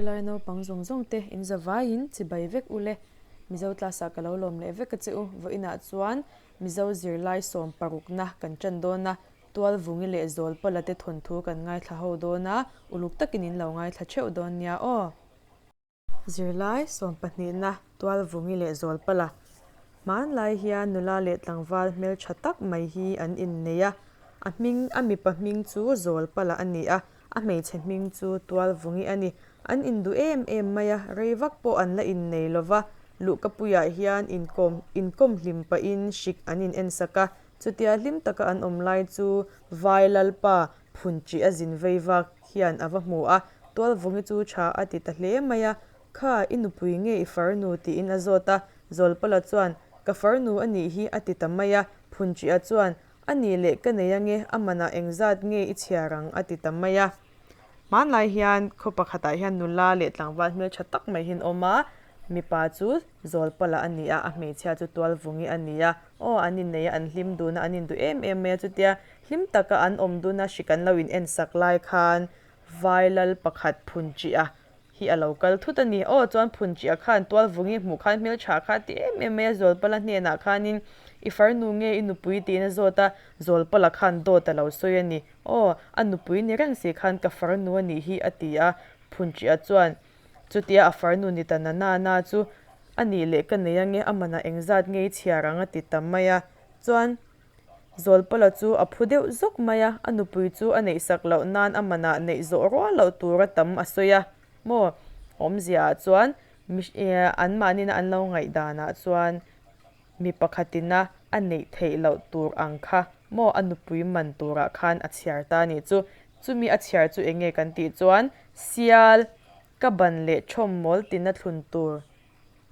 Zirlai naupang zawng zawng te in zavaiin chibai vek u le. Mizo class ah ka lo lawm leh vek a che u. Vawiinah chuan Mizo zirlai sawm parukna kan ṭan dawn a, Tualvungi leh Zawlpala te thawnthu kan ngaithla ho dawn a, uluk takin in lo ngaithla theuh dawn nia aw. Zirlai sawm pahnihna Tualvungi leh Zawlpala hmanlai hian nula leh tlangval hmeltha tak mai hi an innei a, a hming a mipa hming chu Zawlpala a ni a, a hmeichhe hming chu Tualvungi a ni. An induh em em mai a, rei vak pawh an la innei lo va, luhkapuiah hian inkawm inkawm hlim pahin hrik an in ensak a, chutia hlim taka an awm lai chu Vai Lalpa Phunṭih a zin vei vak hian a va hmu a, Tualvungi chu tha a ti ta hle mai a, Kha, i nupui nge i farnu? tiin a zawt a, Zawlpala chuan, Ka farnu a nih hi a ti ta mai a, Phunṭiha chuan, A nih leh ka nei ange, a manah engzat nge i chhiar ang? a ti ta mai a. Hmanlai hian khaw pakhatah hian nula leh tlangval hmeltha tak mai hi an awm a, mipa chu Zawlpala a ni a, a hmeichhia chu Tualvungi a ni a, aw an innei a, an hlim dun a, an induh em em mai a, chutia hlim taka an awm dun a hrik an lo in en sak lai khan Vai lal pakhat Phunṭiha hi a lo kal thut a ni. Aw chuan Phunṭiha khan Tualvungi hmuh khan hmeltha kha a ti em em mai a, Zawlpala hnenah khanin i farnu nge i nupui tiin a zawt a, Zawlpala khan dawt a lo sawi a ni. Aw, a nupui ni reng si khan ka farnu a nih hi a ti a, Phunṭiha chuan chutia a farnu ni ta na na na chu a nih leh ka nei ange a manah engzat nge i chhiar ang a ti ta mai a, chuan Zawlpala chu a phu deuh zawk mai a, a nupui chu a neihsak loh nan a manah neih zawh rual loh tura tam a sawi a maw? Awmzia ah chuan anmahnina an lo ngaihdanah chuan mi pakhatina a neih theih loh tur ang kha maw a nupui man turah khan a chhiar ta a nih chu. Chumi a chhiar chu eng nge kan tih chuan sial ka ban leh thawm mawl tina thlun tur,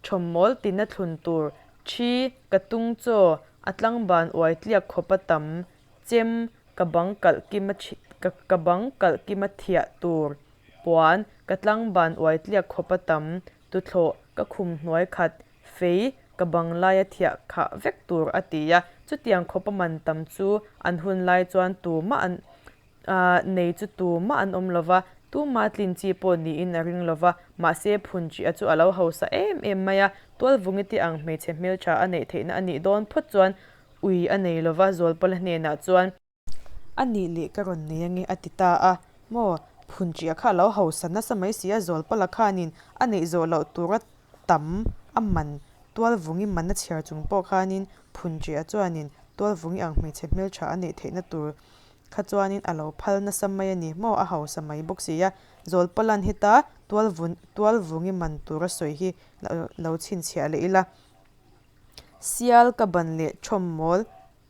thawm mawl tina thlun tur, thi ka tung chaw a tlangban uai tliak khawpa tam, chem ka bang kalh kima ka bang kalh kima thiah tur, puan ka tlangban uai tliak khawpa tam, tuthlawh ka khum hnuai khat Fei, ka bang laia thiah khah vek tur a ti a, chutiang khawpa man tam chu an hun lai chuan tumah an nei chu tumah an awm lo va, tumah tlin chi pawh niin a ring lo va, mahse Phunṭiha chu a lo hausa em em mai a, Tualvungi te ang hmeichhe hmelṭha a neih theihna a nih dawn phawt chuan ui a nei lo va, Zawlpala hnenah chuan. A nih leh ka rawn nei ange a ti ta a, maw Phunṭiah kha a lo hausa nasa mai si a, Zawlpala khanin a neih zawh loh tura tam a man Tualvungi man a chhiar chung pawh khanin Phunṭiah chuanin Tualvungi ang hmeichhe hmelṭha a neih theihna tur kha chuanin a lo phal nasa mai a ni maw a hausa mai bawk si a, Zawlpala'n heta Tualvungi man tura sawi hi lo chhinchhiah leh ila Sial ka ban leh thawm mawl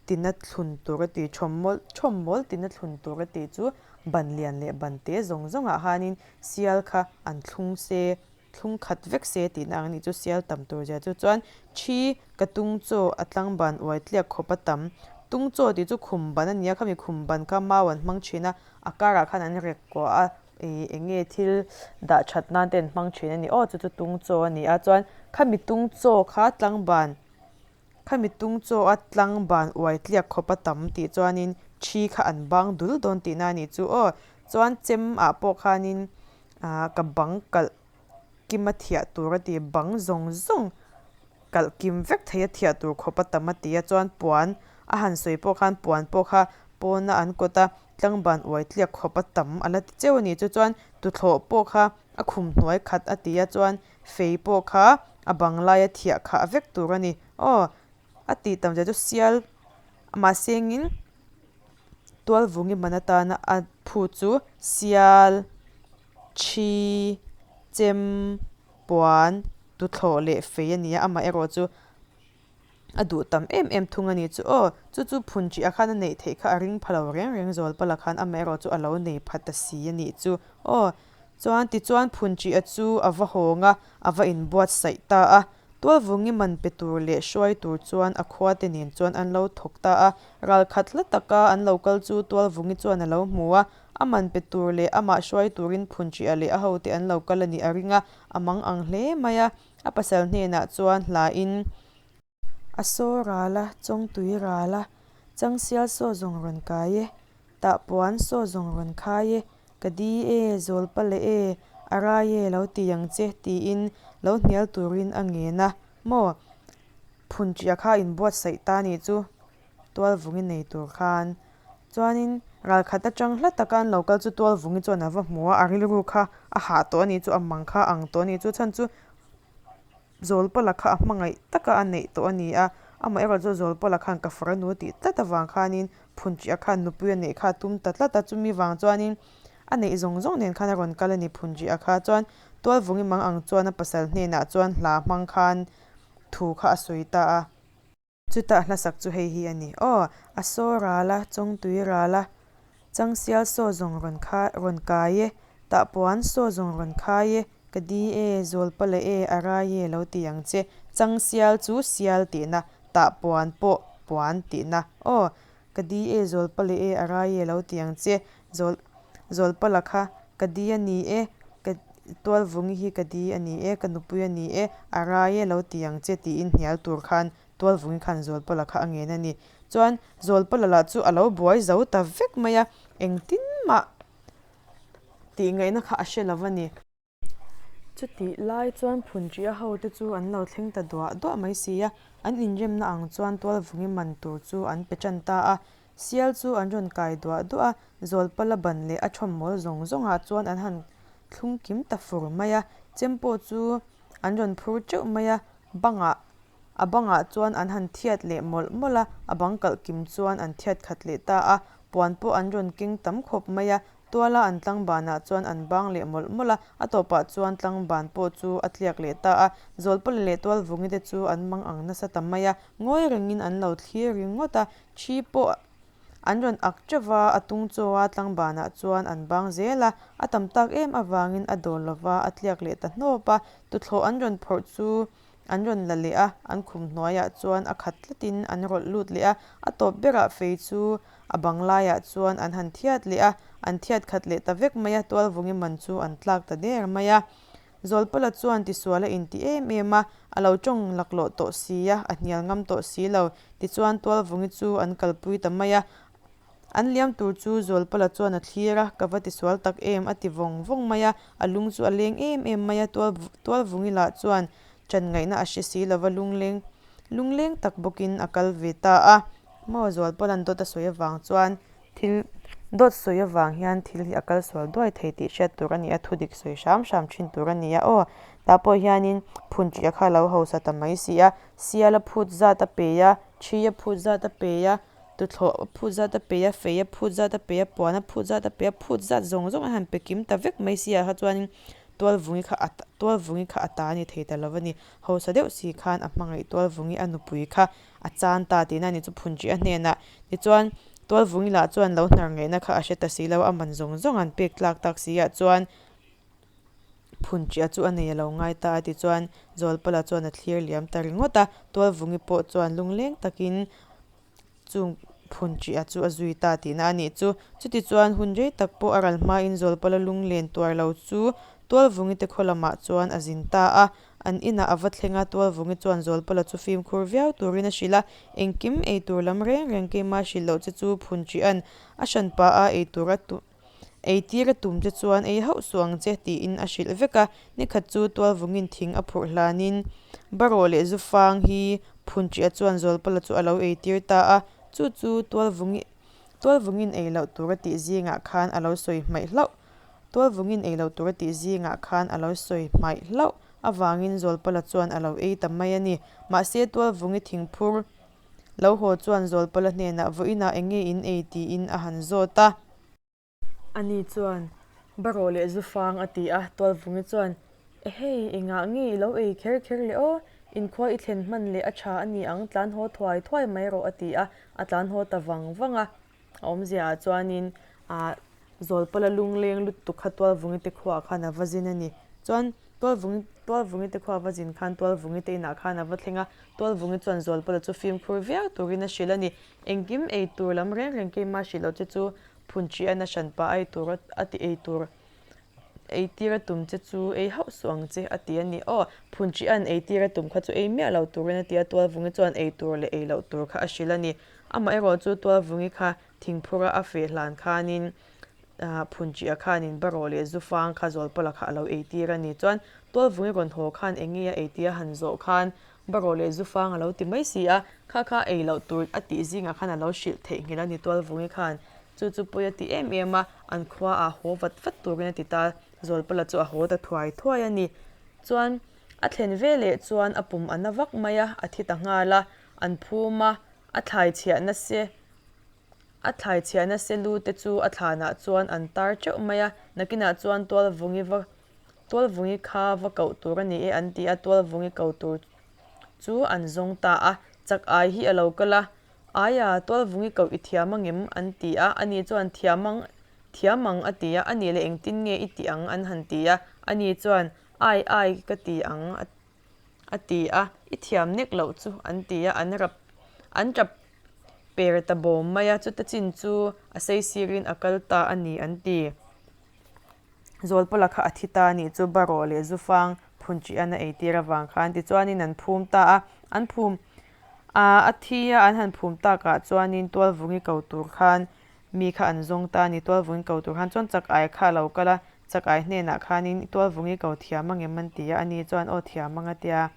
tina thlun tur a ti, thawm mawl thawm mawl tina thlun tur a tih chu ban lian leh ban te zawng zawngah hanin sial kha an thlung se, thlung khat vek se tihna ang a nih chu sial tam tur zia chu chuan thi ka tung chaw a tlang ban uai tliak khawp a tam. Tung chaw tih chu khum ban a ni a, khami khum ban kha mau an hmang thin a, a karah khan an rek kuah a, ih eng nge thil dah that nan te an hmang thin a ni aw chu chu tung chaw a ni a chuan khami tung chaw kha tlang ban Khami tung chaw a tlang ban uai tliak khawp a tam tih chuanin thi kha an bang dul dawn tihna a nih chu aw. Chuan chem ah pawh khanin ah ka bang kalh kim a thiah tur a ti, bang zawng zawng kalh kim vek thei a thiah tur khawp a tam a ti a, chuan puan a han sawi pawh khan puan pawh kha pawna an kawt a tlang ban uai tliak khawp a tam a la ti cheu a nih chu. Chuan tuthlawh pawh kha a khum hnuai khat a ti a, chuan Fei pawh kha a bang laia thiah khah vek tur a ni. Aw, a tih tam zia chu sial mahse engin tualvungi man atana a phu chu sial, thi, chem, puan, tuthlawh leh fei a ni a, amaherawh chu A duh tam em em thung a ni chu aw, chu chu phunṭih ah khan a neih theih kha a ring pha lo reng reng Zawlpala khan amaherawh chu a lo nei pha ta si a nih chu aw. Chuan tichuan phunṭih a chu a va hawng a, a va inbuatsaih ta a. Tualvungi man pe tur leh hruai tur chuan a khua te nen chuan an lo thawk ta a. Ralkhat hla taka an lo kal chu Tualvungi chuan a lo hmu a, a man pe tur leh amah hruai turin phunṭih a leh a hote an lo kal a nih a ring a, a mang ang hle mai a. A pasal hnenah chuan hlain. A saw ral a, chawngtui ral a, changsial saw zawng rawn kai e, tahpuan saw zawng rawn khai e, ka di e, zawlpa leh e, A rai e lo ti ang che tiin lo hnial turin a ngen a, Maw? Phunṭiah kha a inbuatsaih ta nih chu Tualvungi nei tur khan. Chuanin ralkhat atang hla taka an lo kal chu Tualvungi chuan a va hmu a, a rilru kha a hah tawh a nih chu, a mang kha a ang tawh a nih chu, chhan chu Zawlpala kha a hmangaih taka a neih tawh a ni a, amaherawh chu Zawlpala khan ka faranu a tih tlat avang khanin Phunṭiah khan nupui a neih kha a tum ta tlat a, chumi vang chuanin a neih zawng zawng nen khan a rawn kal a ni Phunṭiah kha. Chuan Tualvungi mang ang chuan a pasal hnenah chuan hla hmang khan thu kha a sawi ta a. Chutah hlasak chu hei hi a ni, Aw, a saw ral a, chawngtui ral a, changsial saw zawng rawn kha rawn kai e, tahpuan saw zawng rawn khai e, ka di e, zawlpala e, a rai e lo ti ang che. Changsial chu sial tihna, tahpuan pawh puan tihna. Aw, ka di e, zawlpala e, a rai e lo ti ang che. Zawl Zawlpala kha ka di a ni e, ka Tualvungi hi ka di a ni e, ka nupui a ni e, a rai e lo ti ang che tiin hnial tur khan Tualvungi khan Zawlpala kha a ngen a ni. Chuan Zawlpala lah chu a lo buai zo ta vek mai a, engtin mah tih ngaihna kha a hre lo va ni. Chutih lai chuan Phunṭiah hote chu an lo thleng ta duah duah mai si a, an inremna ang chuan Tualvungi man tur chu an pe ṭan ta a. Sial chu an rawn kai duah duah a, Zawlpala ban leh a thawmhmawl zawng zawngah chuan an han thlung kim ta fur mai a, chem pawh chu an rawn phur teuh mai a, bangah a bangah chuan an han thiat leh mawlh mawlh a, a bang kalh kim chuan an thiat khat leh ta a, puan pawh an rawn keng tam khawp mai a, Tuala an tlangbanah chuan an bang leh mawlh mawlh a, a tawpah chuan tlangban pawh chu a tliak leh ta a. Zawlpala leh Tualvungi te chu an mang ang nasa ta mai a, ngawi rengin an lo thlir ringawt a, thi pawh an rawn ak teuh va, a tung chaw a tlangbanah chuan an bang zel a, a tam tak em avangin a dawl lo va, a tliak leh ta hnawp a. Tuthlawh an rawn phawrh chu an rawn la leh a, an khum hnuaiah chuan a khat tlatin an rawlh lut leh a, a tawp berah fei chu a bang laiah chuan an han thiat leh a, an thiat khat leh ta vek mai a, Tualvungi man chu an tlak ta der mai a. Zawlpala chuan tisual a inti em em a, a lo tawng laklawh tawh si a, a hnial ngam tawh si lo. Tichuan Tualvungi chu an kalpui ta mai a, An liam tur chu Zawlpala chuan a thlir a, ka va tisual tak em a ti vawng vawng mai a, a lung chu a leng em em mai a, Tualvungi lah chuan ṭan ngaihna a hre si lova lungleng lungleng tak bawkin a kal ve ta a. Maw Zawlpala'n dawt a sawi avang chuan thil dawt sawi avang hian thil hi a kal sual duai thei tih hriat tur a ni a, thudik sawi hram hram thin tur a ni a aw. Tah pawh hianin phunṭiah kha a lo hausa ta mai si a, sial a phut zat a pe a, ṭhi a phut zat a pe a, Tuthlawh a phut zat a pe a, fei a phut zat a pe a, puan a phut zat a pe a, phut zat zawng zawng an han pe kim ta vek mai si ah kha chuanin Tualvungi kha a Tualvungi kha a ta a ni thei ta lo a ni. Hausa deuh si khan a hmangaih Tualvungi a nupui kha a chan ta tihna a ni chu Phunṭiah hnenah. Tichuan Tualvungi lah chuan lo hnar ngaihna kha a hre ta si lo a, a man zawng zawng an pek tlak tak si ah chuan Phunṭiah chu a nei a lo ngai ta a tichuan Zawlpala chuan a thlir liam ta ringawt a, Tualvungi pawh chuan lungleng takin Chung Phunṭiah chu a zui ta tihna a nih chu. Chutichuan hun rei tak pawh a ral hmain Zawlpala lunglen tuar lo chu Tualvungi te khaw lamah chuan a zin ta a. An inah a va thleng a, Tualvungi chuan Zawlpala chu fimkhur viau turin a hrilh a, Engkim ei tur lam reng reng keimah hrilh loh che chu Phunṭia'n a hran pah a, ei tur a Ei tir a tum che chuan ei hauh suh ang che tiin a hrilh vek a. Nikhat chu Tualvungin thing a phurh hlanin Barawh leh Zufang hi Phunṭiah chuan Zawlpala chu a lo ei tir ta a. Chu chu Tualvungi Tualvungin ei loh tur a tih zingah khan a lo sawi hmaih hlauh Tualvungin ei loh tur a tih zingah khan a lo sawi hmaih hlauh avangin Zawlpala chuan a lo ei ta mai a ni. Mahse Tualvungi thingphur Lo haw chuan Zawlpala hnenah vawiinah eng nge in ei tiin a han zawt a. Ani chuan, Barawh leh Zufang a ti a, Tualvungi chuan, Ehei, engah nge i lo ei kher kher le aw? Inkhua i thlen hman leh a tha a ni ang, tlan haw thuai thuai mai rawh a ti a, a tlan haw ta vang vang a. A awmzia ah chuanin ah Zawlpala lungleng lutuk kha Tualvungi te khuaah khan a va zin a ni. Chuan Tualvungi Tualvungi te khua a va zin khan Tualvungi te inah khan a va thleng a, Tualvungi chuan Zawlpala chu fimkhur viau turin a hrilh a ni. Engkim ei tur lam reng reng keimah hrilh loh che chu Phunṭian a hran pah a ei tur a ti ei tur ei tir a tum che chu ei hauh suh ang che a ti a ni. Aw, Phunṭian ei tir a tum kha chu ei miah lo turin a ti a, Tualvungi chuan ei tur leh ei loh tur kha a hrilh a ni. Amaherawh chu Tualvungi kha thingphura a feh hlan khanin. Phunṭiah khanin Barawh leh Zufang kha Zawlpala kha a lo eitir a ni. Chuan Tualvungi rawn haw khan eng nge a ei tih a han zawh khan Barawh leh Zufang a lo ti mai si a, kha kha ei loh tur a tih zingah khan a lo hrilh theihnghilh a ni Tualvungi khan. Chu chu pawi a ti em em a, an khua ah haw vat vat turin a ti ta. Zawlpala chu a haw ta thuai thuai a ni. Chuan a thlen ve leh chuan a pum a na vak mai a, a thi ta nghal a, an phum a, a thlai chhiahna se A thlai chhiahna selu te chu a thlanah chuan an tar teuh mai a, nakinah chuan Tualvungi va Tualvungi kha va koh tur a ni e an ti a, Tualvungi ko tur chu an zawng ta a, chak ai hi a lo kal a, Aia, Tualvungi koh i thiam angem? an ti a, ani chuan Thiam ang, thiam ang a ti a, ani leh engtin nge i tih ang an han ti a, ani chuan Ai, ai ka ti ang a A ti a, I thiam nek loh chu an ti a, an rap an tap per ta bawm mai a, chuta chin chu a sei sirin a kal ta a ni an ti. Zawlpala kha a thi ta a nih chu Barawh leh Zufang phunṭian a eitir avang khan tichuanin an phum ta a, an phum a a thi a an han phum takah chuanin Tualvungi ko tur khan Mi kha an zawng ta a ni, Tualvungi ko tur khan chuan chak ai kha a lo kal a, chak ai hnenah khanin Tualvungi ko thiam ang em an ti a, ani chuan aw thiam ang a tia,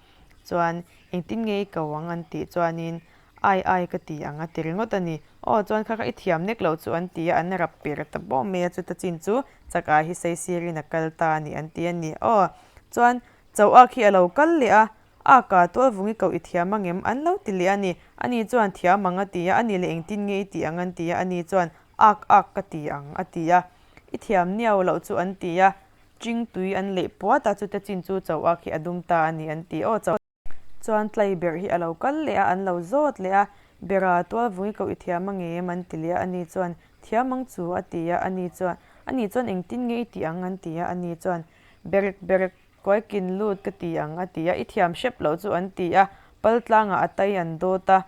chuan engtin nge i ko ang an tih chuanin ai ai ka ti ang a ti ringawt a ni, aw chuan kha kha i thiam nek loh chu an ti a, an rap per ta bawk mai a, chuta chin chu chak ai hi saisirin a kal ta a ni an ti a ni, aw chuan choh ak hi a lo kal leh a, A ka, Tualvungi koh i thiam ang em? An lo ti leh a ni. Ani chuan, Thiam ang a ti a, ani leh engtin nge i tih ang an ti a, ani chuan, Ak ak ka ti ang a ti a. I thiam niau loh chu an ti a, Ching tui an leih puat a, chute chin chu cho ak hi a dum ta a ni an ti. Aw cho. Chuan tlai berh hi a lo kal leh a, an lo zawt leh a, Bera, Tualvungi koh i thiam ang em? An ti leh a, ani chuan, Thiam ang chu a ti a, ani chuan, Ani chuan engtin nge i tih ang an ti a, ani chuan, Berek berek Kuaikin lut ka ti ang a ti a, i thiam hrep loh chu an ti a, pal tlangah a tai an dawt a,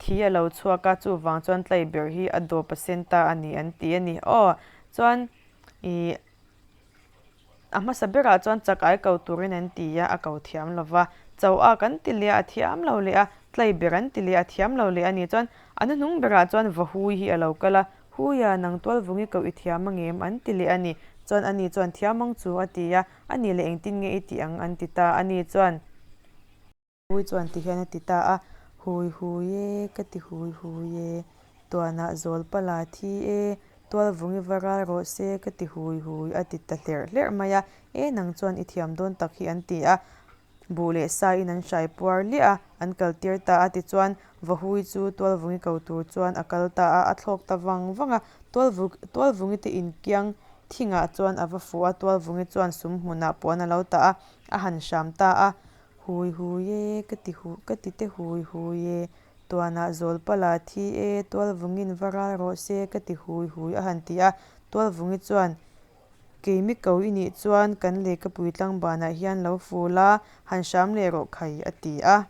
thi a lo chhuak a, chuvang chuan tlai ber hi a dawp a sen ta a ni an ti a ni. Aw, chuan ih a hmasa berah chuan chak ai ko turin an ti a, a ko thiam lo va, cho ak an ti leh a, a thiam lo leh a, tlai ber an ti leh a, a thiam lo leh a ni. Chuan a hnuhnung berah chuan va hui hi a lo kal a, Huia, nang tualvungi koh i thiam ang em? an ti leh a ni. Chuan ani chuan thiam ang chu a ti a, A nih leh engtin nge i tih ang? an ti ta. A ni chuan. Hui chuan ti hian a ti ta a, Hui hui e, ka ti hui hui e, tuanah zawl pala thi e, tualvungi va ral rawh se, ka ti hui hui, a ti ta hlerh hlerh mai a. E, nang chuan i thiam dawn tak hi an ti a. Buh leh sa in an hrai puar liah a, an kal tir ta a. Tichuan, Vahui chu Tualvungi ko tur chuan a kal ta a, a thlawk ta vang vang a. Tualvungi te inkiang thingah chuan a va fuh a, Tualvungi chuan sum hmunah puan a lo tah a, a han hram ta a. Hui hui e, ka ti hu, ka ti te hui hui e, tuanah zawl pala thi e, Tualvungin va ral rawh se, ka ti hui hui a han ti a. Tualvungi chuan Keimi ko i nih chuan kan lehkapui tlangbanah hian lo ful a, han hram leh rawh khai, a ti a.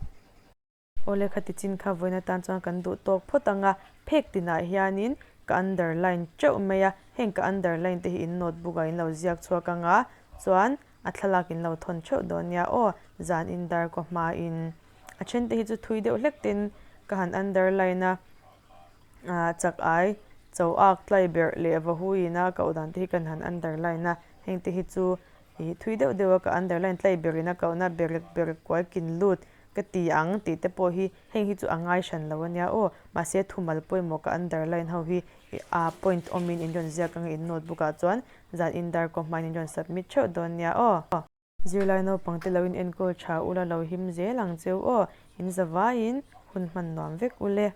Aw lehkha tichin kha vawiin atan chuan kan duh tawk phawt ang a, phek tinah hianin ka underline teuh mai a, heng ka underline te hi in notebook ah in lo ziak chhuak ang a, chuan a thlalak in lo thawn theuh dawn nia aw, zan in dar kaw hmain a then te hi chu thui deuh hlek ten ka han underline a. Chak ai, cho ak, tlai berh leh va hui ina koh dan te hi kan han underline a, heng te hi chu ih thui deuh deuh a ka underline tlai berh ina kohna berek berek kuai kin lut ka ti ang tih te pawh hi heng hi chu a ngai hran lo ania aw, mahse thumal pawimawh ka underline ho hi ih a point awmin in rawn ziak anga in notebook ah chuan zan in dar kaw hmain in rawn submit theuh dawn nia aw. Zirlai naupang te lo in enkawl tha ula lo him zel ang cheu aw, in zavaiin hun hman nuam vek ule.